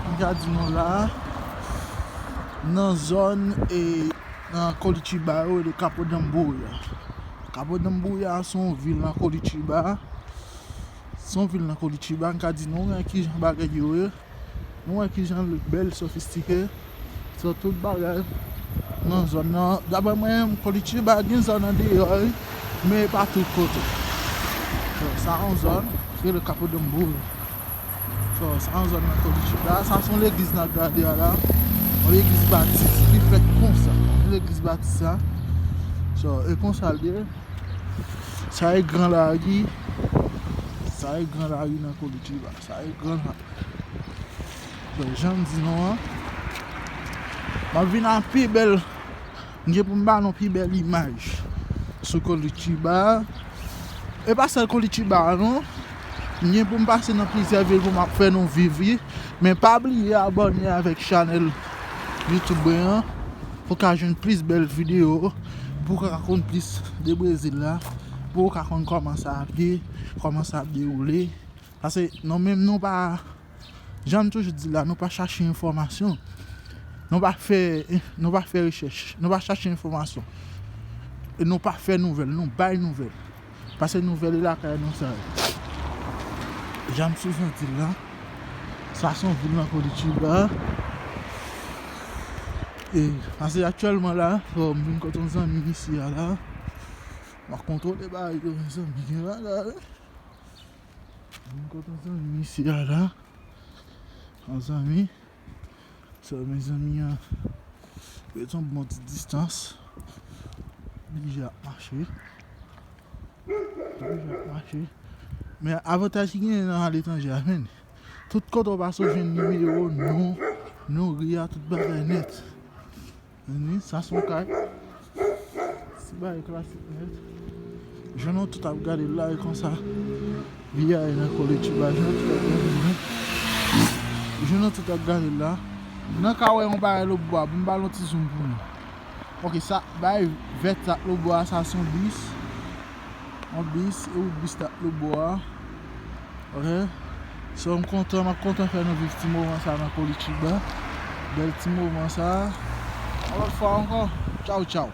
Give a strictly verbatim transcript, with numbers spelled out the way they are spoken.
M ka di nou la, nan zòn e nan Curitiba yo, rele Capo Dambuia. Capo Dambuia se yon vil nan Curitiba. Se yon vil nan Curitiba, m ka di nou, wè kijan bagay yo ye. Nou wè kijan l bèl, sofistike. So, tout bagay nan zòn nan. Daprè mwen, Curitiba gen zòn andeyò, wi, men pa tout kote. So, sa yon zòn, se le Capo Dambuia. So, sa yon zòn nan Curitiba. Sa se yon legliz n ap gade a la. Yon legliz batis ki fèt konsa. Yon legliz batis sa. So, e konsa l ye. Sa e gran lari. Sa e gran lari nan Curitiba. Sa e gran lari. Bon, jan m di nou an, m ap vin ak pi bèl, m gen pou m ba nou pi bèl imaj sou Curitiba. E pa sèl Curitiba non. M gen pou m pase nan plizyè vil pou m ap fè nou viv li. Men pa bliye abòne avèk chanèl YouTube mwen an pou w ka jwenn plis bèl videyo, pou w ka konn plis de Brezil la, pou w ka konn kòman sa ap ye, kòman sa ap dewoule. Paske nou menm nou pa, jan m toujou di la, nou pa chache enfòmasyon. Nou pa fè, nou pa fè rechèch. Nou pa chache enfòmasyon. E nou pa fè nouvèl, nou bay nouvèl. Paske nouvèl e lakay nou sa ye. Jan m souvan di l la, sa se yon vil nan Curitiba. E, paske aktyèlman la, fò m vin kote yon zanmi isi a la. M ap kontwole bagay yo, mezanmi, gen bagay. Vin kote yon zanmi isi a la. Yon zanmi. So, mezanmi an, ret yon bon ti distans. Oblije ap mache. Oblije ap mache. Men avantaj ki genyen nan aletranje a, men, tout kote w pase w jwenn nimewo, non, non ri a, tout bagay nèt. Ni, sa se yon kay. Ti bagay klasik nèt. Jan nou tout ap gade l la, e konsa. Viyay nan Curitiba, jan nou tout ap gade l la. Jan nou tout ap gade l la. Nan ka wè yon bagay lòtbò a, pou m ba l yon ti zoom pou nou. Ok, sa, bagay vèt sa lòtbò a, sa se yon bis. Yon bis, e wout bis la lòtbò a. Ok. So, m kontan, m ap kontan fè nou viv ti moman sa nan Curitiba. Bèl ti moman sa. Yon lòt fwa ankò, tchaw, tchaw.